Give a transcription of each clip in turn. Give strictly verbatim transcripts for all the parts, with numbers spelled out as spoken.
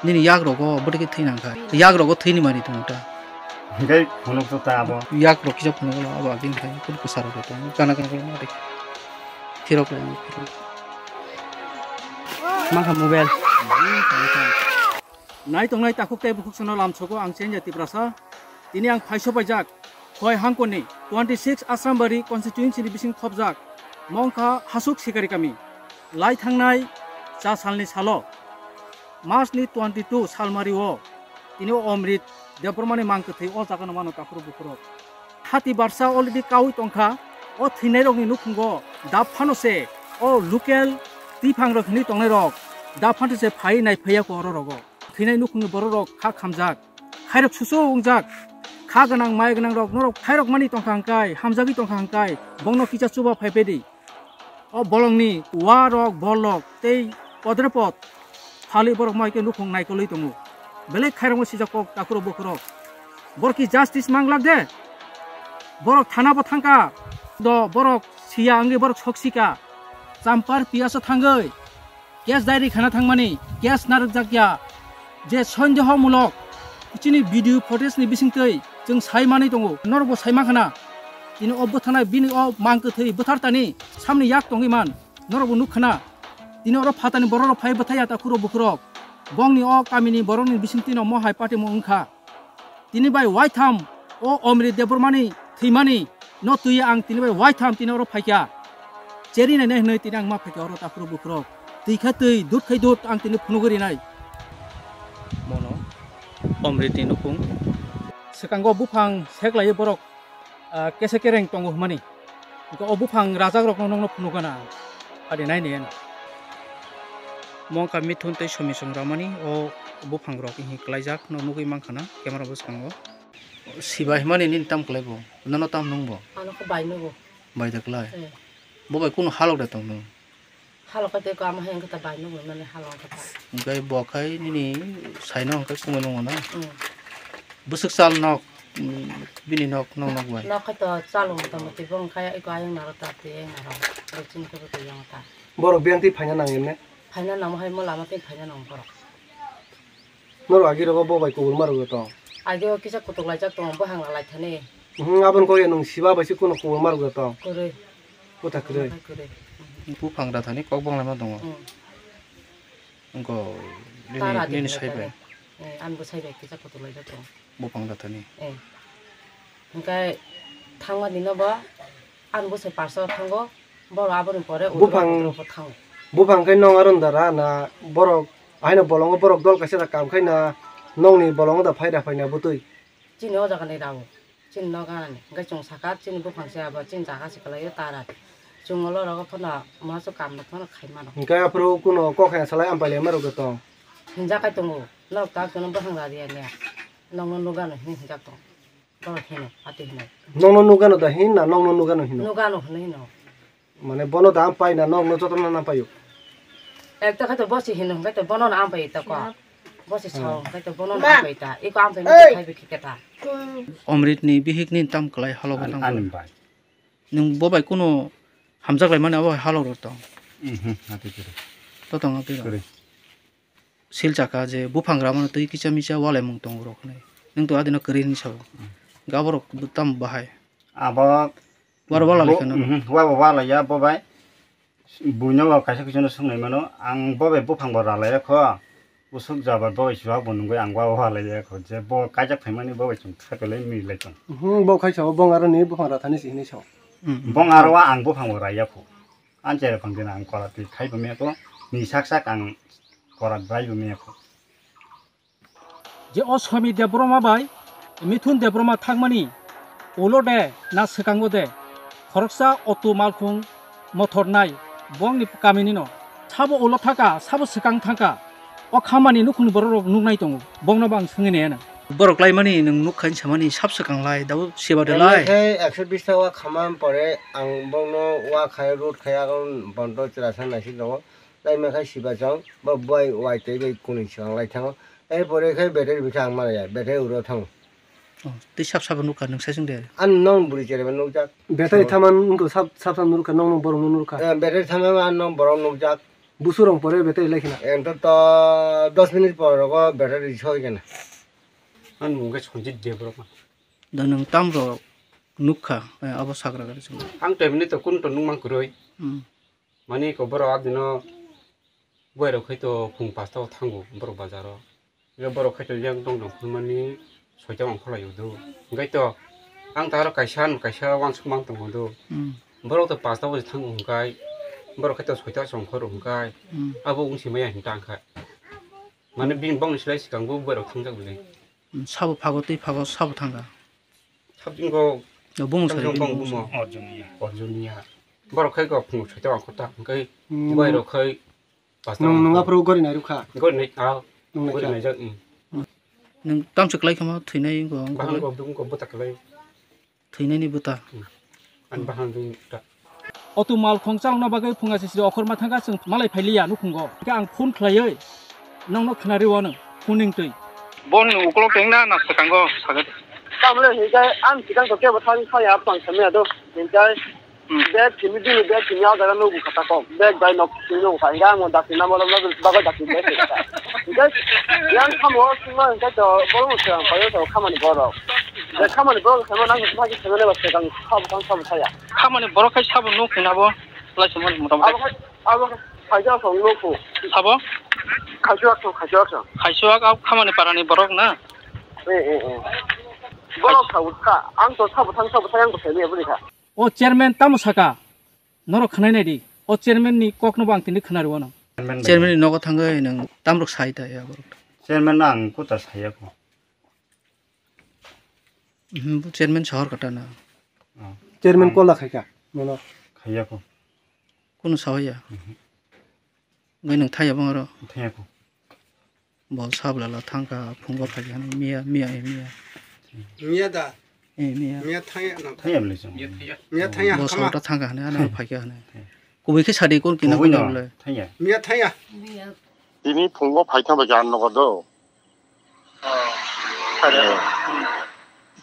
Nini yak rogo bwtwi khe thwi nang kha. Yak rogo thwini mari tongo ta. Hingke phunuk to ta abo. Yak rok kisa phunuk lo abo agin khai kul kwsa rok tongo. Gana gana gana mari. Thirok lai. Mangkha mobile. Nai tongnai takhuk tei bukhuk sono lamsogo ang Chenja Tiprasa. Tini ang phaiso paijak Khowai hangkoni twenty six Asrambari constituency ni bising khopjak mongkha Hasuk Sikari kami. Lai thangnai cha salni salo March ni twenty two salmari o tini o Omrit Debbarma ni mang kwthwi o jaga no mano takhurok bukhurok. Hati barsa already kaui tongkha, o thwinai rok ni nukhungo dap phano se o local twiphang rok hinwi tongnai rok dap phano se phai nai phaiya ko oro rogo. Thwinai nukhungni borok rok kha khamjak, khairok susu wngjak, kha gwnang mai gwnang rok norok khairok mani tongkha hwnkhe, hamjagwi tongkha hwnkhe, bongno kisa chuba phai pedi. O bolongni wa rok, bol rok tei podre pod phalwi borok mai khe nukhung naikolwi tongo. Belai khairokma sijak kok takhurok bukhurok. Borok ki justice manglak de? Borok thana bo thangkha. Do borok siya wngwi borok sok sika. Champar piyasa thangwi. Case diary khana thangmani, case narwkjakya, je sondeho mulok, chini video footage ni bisingtwi chwng sai manwi tongo, norokbo sai mankha na. Tini o bwtharnai bini o mang kwthwi bwthar tani samni yak tongwi man, norokbo nukha na. Tini oro phatani borok rok phai bwthai ya takhurok bukhurok, bongni o kamini borokni bisingtwi no mohai patimung wngkha. Tini bai waitham o Omrit Debbarmani thwimani no twi ang tini bai waitham tini oro phaikha. Cheri nai nai hwnwi tini ang ma phaikha oro takhurok bukhurok. Twi kha twi, dut khai dut ang tini phunugwi rinai. Mono Omritni nukhung. Swkango buphang seklaiwi borok, ah, kesa kereng tongo hwnmani. Hwnkhe o buphang rajakrokno nokno phunukgana, adi naini eno. Mongkha Mithun tei Somisong Ramani o buphangrok hinwi klaijak no nugwi mankha na camera bwskango. Sibai himani nini tam kwlai bo? Nono tam nung bo? Ano khe bai nugo. Bai da kwlai? Eh. Bo bai kunu halok da tong nung? Halok khe tei kamo hai wngkhe ta bai nugo mani halok wngkhe ta. Hwnkhe bo khai nini saino hwnkhe kumui nungo na? Mm. Bwswk chal nok, mm, bini nok, nok, nok bai? Nok khai to chalo mota moti bo wngkha eko ayang naro ta tei ayang naro. Aro chini khe bo tei yang ta. Borok biyang twi phaina nang emne? Phaina nang hai mo lama tei phaina nang borok. Norok agi rogo bo bai kubul ma rwgwi tong? Agi o kisa kutuk laijak tongo, bo hang lai thani. Hmm, aboni kok ya nwng siba bai se kuno kubul ma rwgwi tong? Kwrwi. Kota kwrwi. Kwrwi. Buphang da thani kok banglaima tongo. Hmm. Wngkha nini, tara nini di sai bai. Eh, ani bo sai bai kisa kutuk laijak tongo. Buphang da thani. Eh. Hingkai thangma dino bo ani bo sai parsa thango. Borok aboni pore buphang, utro utro bo thango. Buphang khai nong aron dara na borok, ahaino bolongo borok dol kaisa da kam khai na nongni bolongo da phaida phaina bwtwi. Chini o jaga ni rao, chini noga ni, hingke chwng saka chini buphang se abo chini jaga se kwlai o tara. Chwng olo rogo phano maso kam no phano khai mano. Hingke aphuru kuno kok hai salai ampai lai ma rwgwi tong. Hinjak kai tongo, norok tak jono buphang rari ya niya. Nongno nugano hini hinjak tong. Borok hino, ati hino. Nongno nugano da hin na nongno nugano hino? Nugano hino hino. Mane bono da ampai na nokno jotono na paio? Ekta khato bosi hino, hwnkhe to bono na ampai ta ko. Bosi sao, hwnkhe to bono na ampai ta. Iko ampai masa khai bikhi keta. Omrit ni bihik ni tam kwlai halok tang. Ani bai. Nwng bo bai kuno hamjak lai mani abo halok rok tong. Mhm, ati kiri. To tong ati rok. Kiri. Sil chakha je buphang ramano twi kicha micha walaimung tongo rok hinwi. Nwng to adino kwrwi hinwi sao. Gaborok tamo bahai. Abo waro wala bo-, laikha no. Mhm, wa bo wala ya bo bai. Buino bo kaisa kichino swngnai mano. Ang bo bai buphang bo ralai kho. Usuk jabar bo bai chuha bo nungwi ang wa wala ya kho. Je bo kaijak phaimani bo bai chwng khato lai mi lai tong. Mhm, bo khai sao bong aro ni buphang rathani si hinwi sao. Mhm. Bong aro wa ang buphang bo raya kho. Anche rokong dina ang korat twi khai bo me kho. Ni sak sak ang korat bai bo me kho. Je o Somi Debbarma bai Mithun Debbarma thangmani ulo de na swkango de khoroksa auto malkhung mothor nai bongni kamini no sabo ulo thaka sabo swkang thangka o khamani nukhungni borok rok nuknai tongo bongno bo ang swngwi nai ano. Borok laimani nwng nukha hinwi samani sab swkang lai dabo seba de lai. Khe ekso bish taka khamani pore ang bongno wa khai road khai agon bondo chwra sa naisik tongo. Laima khai siba chwng, bo bai wai tei bai kwnwi swkang lai thango. Erpore khai battery bwkha ang manya, battery uro thango. Oh, tei sab sabo nukha nwng saichung de? Ani nong bwrwi chereba nukjak. Battery thaman wngkha sab sab nukha, nong nong borok nukha. Eh, battery thaman ani nong borok nukjak. Busurong pore battery lai khina. Ento to dos minute por rogo battery soi kena. An mungke sonjit de bro. Da nang tam ro nukha, eh, abo sagra gari sung. Ang te minute to kun to nung mang kuroi. Hmm. Mani ko boro adino buai rok khai to phung pasta o thango boro bazaro. Borok khai to yang tong tong phunmani soita ongkhorlai udo. Hingkai to ang taro kaisa ano kaisa wansuk mang tongo do. Hmm. Borok to pasta baje thango hingkai borok khai to soita songkhor hingkai. Hmm. Abo wngsi maya hinta angkha. Mane bini bongni silai sikang bo borok thangjak bini. Hmm, sabo phago tei phago sabo thangkha. Sabjingo. Yo, bung sari, bung bung bumo. Orjunia. Orjunia. Borok khai go phungo soita ongkhorta hingkai. Hmm. Borok khai Nung, nung aphuru gori nai rukha. Gori nai, ah, nung nai gori kha. Nai jak, mm. Nung tamsok lai khama thwinai go, bahang go, bung go buta kalai. Thwinai ni buta. Mm. An bahang ding ta. Otu mal khong chalokna bagwi phunga sisri okhorma thangkha chwng malai phailiya nukhungo. Hingke ang phone khlaiwi nongno khwnari wano phone ning twi. Bon ukolok tengna na swkango sagat. Tamle hingke ang sikang to kebo thari saya tong samya do. Hingke Hmm. Bag simi bini bag simi o jaga nugo kha tako. Bag bai nok simi nugo kha. Hingke ang dakti namo lo bagwi dakti bag simi kha. Hingke yang samo sima hingke to borok no swrang paio to khamani borok. Bag khamani borok sama nang sima ki sima ne ba swrang sabo kan sabo saya. Khamani borok khai sabo nuk hina bo lai simo mota mota. Abo khai abo khai ja song nugo. Sabo? Khaisu ak song khaisu ak song. Khaisu ak ab khamani parani borok na. Eh eh eh. Borok sabo kha. Ang to sabo thang sabo thang ang bo simi aboni kha. O chairman tamo saka? Norok khwnai nai di. O chairman ni kok no bo ang tini khwna rwo no. Chairman ni nogo thangwi nwng tamrok sai ta ya borok. Chairman no ang kuta saya ko. Mhm, bo chairman sahor kata na. Oh. Chairman kola khai ka? Nono. Khaya ko. Kuno sahor ya? Mhm. Bai nwng thaya bang aro. Thaya ko. Bo sabla la thangka phungo phaikha miya miya eh miya. Miya da. Eh miya. Miya thaya no. Thaya bole chong. Miya thaya. Bo sabla thangka hane ana phaikha hane. Kubui khe sadi kon kina kubui no bole. Thaya. Miya thaya. Tini phungo phaikha ba jan no do.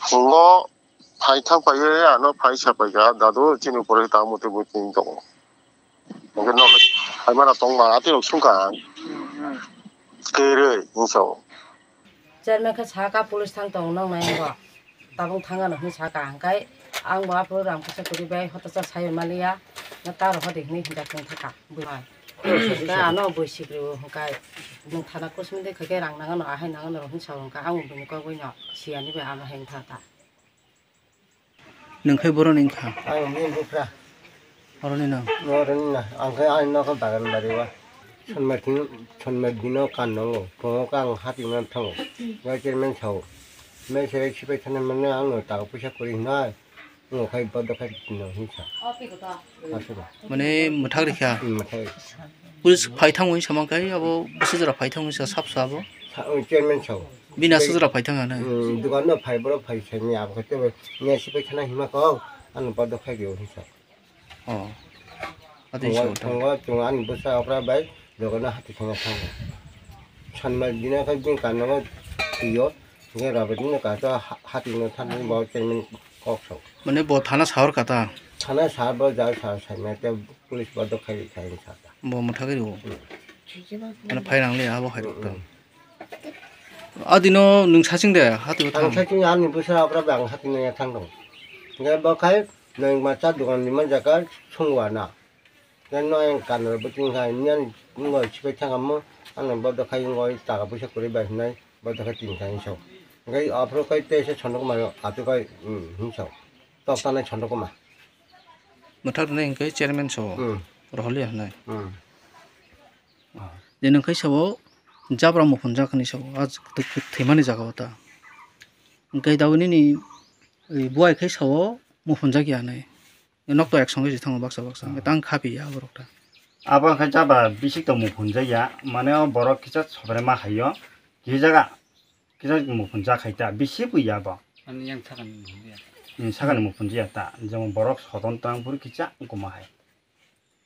Phungo Phai thang phai ye ano phai sa phai kha dadu chini pore ta muti bo chini tongo. Oke no phai mana tong ma ati rok sung kha. Kere hinso. Chairman khe saka police thang tong nang nai bo. Tabung thang ano hin saka hingkai ang bo apo ram kisa kuri bai hoto cha sai maliya. Na ta ro hodi hin hinda kung thaka. Bui mai. Ka ano bui sikri hingkai. Nung thana kusminde khe rang nang ano ahai nang ano hin sa hingka ang bui ko bui no siyani bai ama hin thaka. Nwng khe boroni wngkha? Ang bini bupra. Oroni no? Oroni no. Ang khe ani nokha bagan bari o. Sonmar dino, sonmar dino kan nango. Phungo khe ang hati man thango. Bai chairman sao. Mai sere sipai thana mane ang taka puisa kori hinai. Ngo khai bodo khai dino hinsa. Asura. Mane mwthak rikha? Hmm, mwthak. Police phai thangwi samang kai abo bwsajra phai thangwi sa sap sa abo. Sa, o chairman sao. Bini asajra phai thang hane. Hmm, dukan no phai borok phai sai ni abo khe tebo nya si pai thana hima kok ano bodo khai dio hinsa. Oh. Ati sao. Tongo tongo ani bwsa okra bai dukan no hati thangna thango. Sanma dina khai din kanongo tio. Nge rabe din ka to hati no thana bo chairman kok sao. Mane bo thana sahor kata. Thana sahor bo ja sa sai na te police bodo khai khai sa. Bo mwthagwi rwo. Ano phai nang le abo hai rok to. Adino nwng saching de hati bo thang. Ang saching ani bwsa abra bang hati nang thang dong. Ngai bo khai nang ma cha dukan ni man jaka sungwa na. Ngai no yang kan ro buting khai nyan ngo chipai thang amo ano bodo khai ngo taka puisa kuri bai hinai bodo khai tin khai so. Ngai aphro khai te se chondok ma atu khai hin so. Tok tanai chondok ma. Mwthak rwnai hwnkhe chairman sao. Hmm. Roholi ya hwnai. Hmm. Je nwng khe sao jabra muphunjak hinwi sao, a thwi-, thwimani jaga o ta. Hwnkhe tabuk nini buai khe sao muphunjak ya hinwi. Nok to ek song se thango baksa baksa. Hwnkhe tang kha piya borok ta. Abo hwnkhe jabra bisik to muphunjak ya, mane o borok kisa sobre ma hai o. Kisa jaga. Kisa muphunjak khai ta, bisi buya bo. Ani yang sakani muphunjak ya. Hmm, sakani muphunjak ya ta, jemon borok sodon tang phuru kisa wngkoma hai.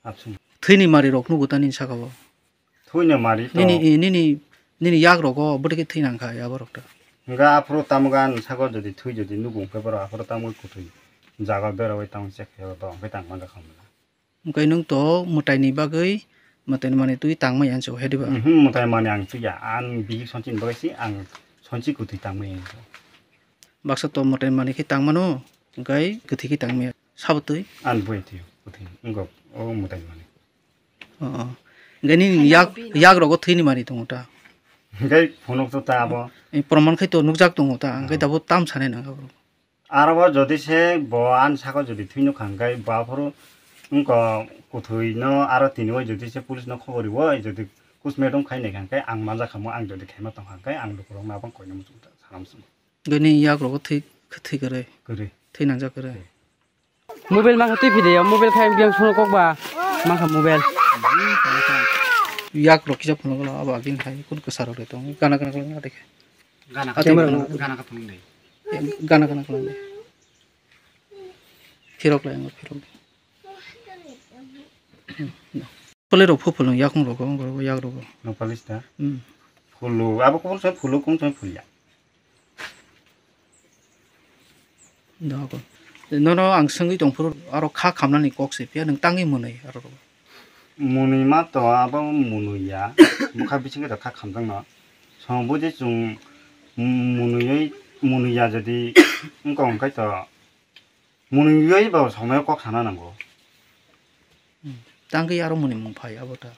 Absung. Thwini mari rok nugo ta nini saka o. Thwini mari to. Nini, nini, nini yak rogo bwtwi khe thwi nang kha ya borok ta. Hwnkhe aphuru tamo ga ani saka o jodi thwi jodi nugo hwnkhe borok aphuru tamo kuthwi jaga beroi tamo chek khe borok hwnkhe tang manja khamla. Hwnkhe nwng to mwtaini bagwi Mwtai mani twi tangmai ang chuk, hedi ba? Mhm, mwtai mani ang chuk ya. Ang bihik sonchini bagwi si ang sonchi kwtwi tangmai ang chuk. Baksa to mwtai mani khe tangmano, hwnkhe kwthwi khe tangmaya. Sabo twi? Ang bui thwi, kwthwi. Wngkha o mwtai mani. Oh, oh. Hwnkhe nini yak, yak rogo thwini mani tongo ta? Hwnkhe phunuk to ta abo. Eh, proman khai to nukjak tongo ta, hwnkhe abo tam sanai nang abo. Aro bo jodi se bo ani saka jodi thwino kha hwnkhe bo aphuru wngkha kwthwino aro tini o jodi se police no khobor rwi jodi postmortem khai nai kha hwnkhe ang manja kha mo ang jodi khaima tong kha hwnkhe ang lukurok no abang koina muchung sana muchung. Bini yak rogo thwi, thwi kwrwi. Kwrwi. Thwi nangjak kwrwi. Mobile mangkha twi video, mobile khai biyang sono kok ba mangkha mobile. Yak rok kisa phunuk lo abo agini khai kun kwsa rok le tong gana gana khlai na dekhe. Gana kha phunuk de. Gana gana khlai de. Phirok lai ang phirok. Pole rok phupulung yakung rogo yak rogo. Nopal ista. Hmm. Phulu abo kung sai phulu kung sai phulya. Dogo. Nono ang swngwi tongphuru aro kha khamnani kok se phiya nwng tangwi mwnwi aro. Mwnwi ma to abo mwnwi ya. Bwkha bisingtwi kha khamjakno. Song buji chwng mwnwi mwnwi ya jodi wngkha hwnkhe to mwnwi ba somai kok sana nango. Hmm. Tangwi aro mwnwi mung phai abo ta.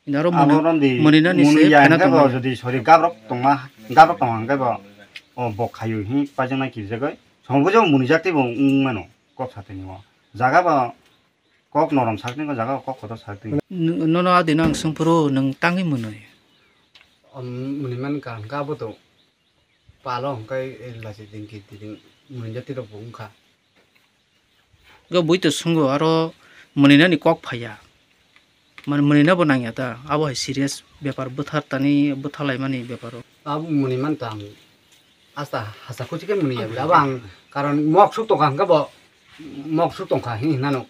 Ino aro mwnwi, abo randi mwnwi nani mwnwi se ya phena hwnkhe bo tongmani. Jodi sori gabrok tongma, gabrok tongma hwnkhe bo, o bo khayu hi pajaknai kirijagwi. Song bujo mwnwi jak tei bo wng mano kok satini o. Jaga bo kok norom sakni ko jaga kok kotor sakni. N-, nono adino ang swngphuru nwng tangwi mwnwi. Om mwnwi man ka hwnkhe abo to palo hwnkhe lachi dingki ding mwnwi jak tei rok bo wngkha. Ga bui to sungo aro mwnwi nani kok phaiya. Man mwnwi nabo nangya ta. Abo hai serious bepar bwthar tani bwtharlaimani beparo. Abo mwnwi man ta ang asta hasa kuchi khe mwnwi ya. Abo ang karon mok suk tongkha hwnkhe bo mok suk tongkha hin hinano.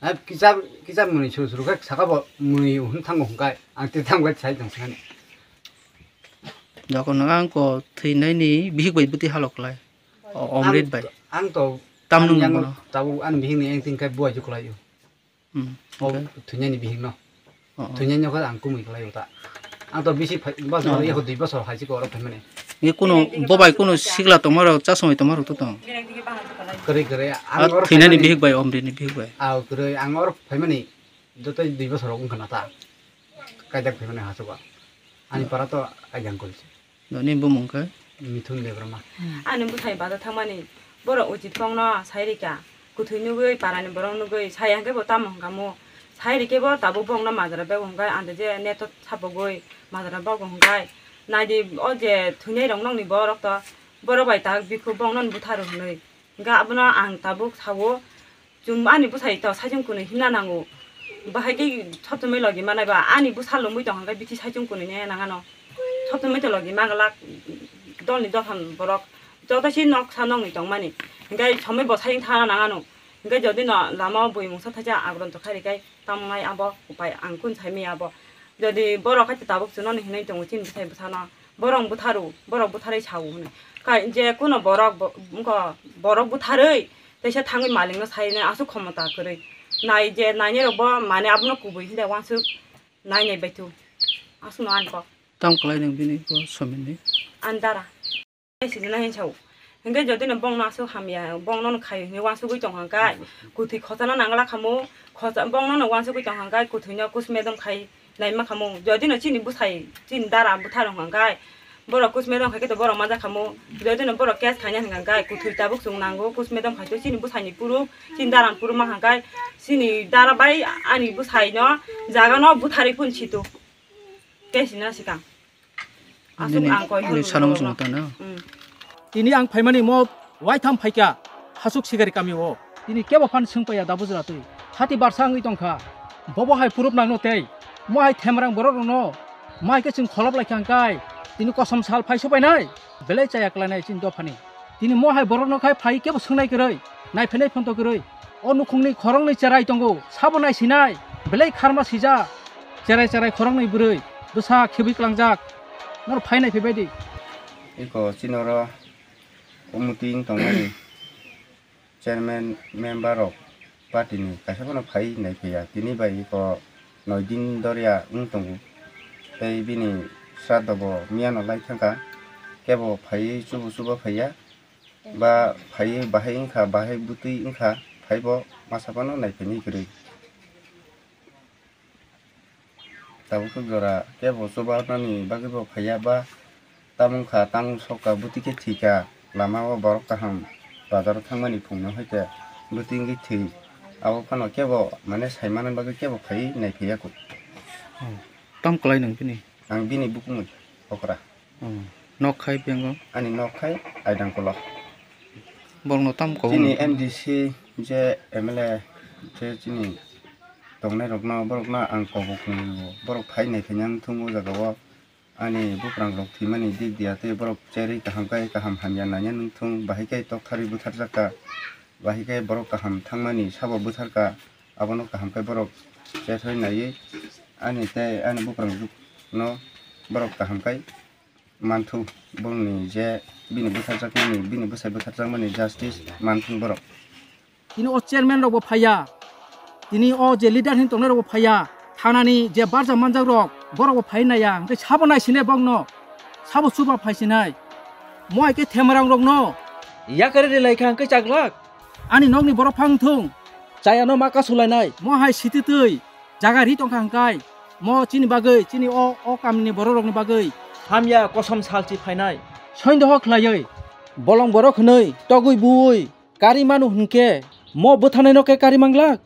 Hai kisa kisa mwnwi suru suru khe saka bo mwnwi hin thango hwnkhe ang te thango sai tong sinani. Joko nang ang ko thwinaini bihik bai bwtwi halok lai. O, Omrit bai. Ang to, tamno ang yang bono. Tabuk ani bihik ni acting khai buai juklai o. Hmm, o okay. Thwinani bihik no. Oh, oh. Thwinani no ang kumui klai o ta. Ang to bisi phai, bosor, oh, eko dui bosor hai si ko oro phaimani. Ni kuno, bo bai kuno sigla tongma rok, chasmai tongma rok to tong. Kwrwi, kwrwi. Ah, ang oro thwinani phaimani. Bihik bai, Omrit ni bihik bai. Ah, kwrwi. Ang oro phaimani. Joto dui bosor rok wngkha na ta. Kaijak phaimani hachugo. Ani para to aijang kol se. Noni bumung khe? Mithun Debbarma. Ani bwsai bada thangmani borok uchit kongno sai rikha. Kwthwi nugwi parani borok nugwi sai hwnkhe bo tamo hwnkha mo. Sai rikhe bo tabuk bongno majra bego hwnkhe ande je neto sapogwi majra bogo hwnkhe. Naidi o je thwinai rok nokni borok to borok bai tak bikhu bongno butharu hwnwi. Hwnkhe abono ang tabuk sao. Chwng ani bwsai to saichung kwnwi himna nango. Bahai khe sopsomoi logi manai ba ani bwsa lomwi tong hwnkhe bithi saichung kwnwi ne nang ano. Sopsomoi to logi maglak dolni dophani borok joto si noksa nokni tongmani. Hwnkhe somoi bo saichung thana nang ano. Hwnkhe jodi no lama o bui mungsa thaisa agron to khairi khai tamo nai abo upai ang kun sai maya abo. Jodi borok hai tabuk chwng no hinwi tongo chini bwsai bwsano borok butharu borok butharwi sao hwnwi. Kai je kuno borok bo-, wngkha borok butharwi Teisa thangwi malikno sainai aswk khomota kwrwi. Nai je nainai rokbo mane abono kubui hwnde uansuk nainai baithu. Aswkno ani kok. Tamo kwlai nang bini bo sominni? Ani dara. Sijina hin sao. Hwnkhe jodi no bongno aswk hamya, bongno no khaio hinwi uansugwi tongkha hwnkhe, kwthwi khosano nangla khamu, khosa-, bongno no uansugwi tongkha hwnkhe, kwthwino kusmedom khai, naima khamu, jodi no chini bwsai, chini dara bwtharong hwnkhe, borok kusmedom khai khe to borok manja khamu, jodi no borok case khaina hwnkhe, kwthwi tabuk chwng nango, kusmedom khai to chini bwsaini puru, chini dara ni puru ma hwnkhe, chini dara bai ani bwsai no jaga no bwtharwi phun situ, case ni swkang. Aswk ang koi hwnwi sano muchungo ta na? Mm. Tini ang phaimani mo waitham phaikha, Hasuk Sigari kami o. Tini kebo phan swngpaiya da bujra twi. Hati barsa wngwi tongkha. Bobo hai proof nangno tei. Mo hai themrang borok rokno. Mai khe chwng kholop lai kha hwnkhe. Tini kosom sal phai supainai. Belai chaya kwlainai chini dophani. Tini mo hai borokno khai phai kebo swngnai kwrwi. Naiphainai phonto kwrwi. O nukhungni khoroknwi cherai tongo, sabo naisinai, belai kharma sijak, cherai cherai khoroknwi bwrwi, bwsa khibwi klangjak, noro phainai phaibai di. Eko chini oro committee wng tongmani chairman member rok party ni kaisa phano phai naiphaiya, tini bai eko noi din doriya wng tongo. Tei bini sraddho bo miyano lai thangkha, kebo phaiwi chubu chuba phaiya, ba phaiwi bahai wngkha, bahai bwtwi wngkha, phaibo masa phano naiphaiwi kwrwi. Tabuk jora kebo chubanani bagwi bo phaiya ba tamung kha, tamung sokha, bwtwi khe thwikha, lama o borok kaham bazar o thangmani phungno hai khe bwtwi wngwi thwi. Abo phano kebo mane sai manani bagwi kebo phaiwi naiphaiya kho. Oh, tam kwlai nang bini? Ang bini bukumui okra. Oh, nok khai bengo? Ani nok khai Aidangkolo. Borokno tam kok? Chini M D C je M L A je chini tongnai rokno, borokno ang kobok nangwi bo. Borok phai naiphaiya wng thung o jaga o. Ani buprangrok thwimani dik diya tei borok cherwi kaham khe kaham hamya naiya wng thung, bahai khe toktharwi butharjakha, bahai khe borok kaham thangmani sabo butharkha, abono kaham khe borok cherwi naiwi ani tei ani buprangrokno borok kaham khe manthu, borokni je bini butharjakmani, bini bwsai butharjakmani justice manthu borok. Tini o chairman rok bo phaiya, tini o je leader hin tongnai rok bo phaiya, thanani je barja manjak rok borok bo phai naiya, hwnkhe sabo nai sine bokno, sabo chuba phai sinai. Mo hai khe themarang rokno yakari rilai kha hwnkhe chaglak. Ani nokni borok phang thung. Chayano ma kasulainai. Mo hai sititwi jaga ri tongkha hwnkhe mo chini bagwi, chini o, o kamini borok rokni bagwi. Hamya kosom salchi phainai. Soindoho khlaiwi. Bolong borok hwnwi togwi buwi kari manu hwnkhe mo bwthanai no khe kari manglak.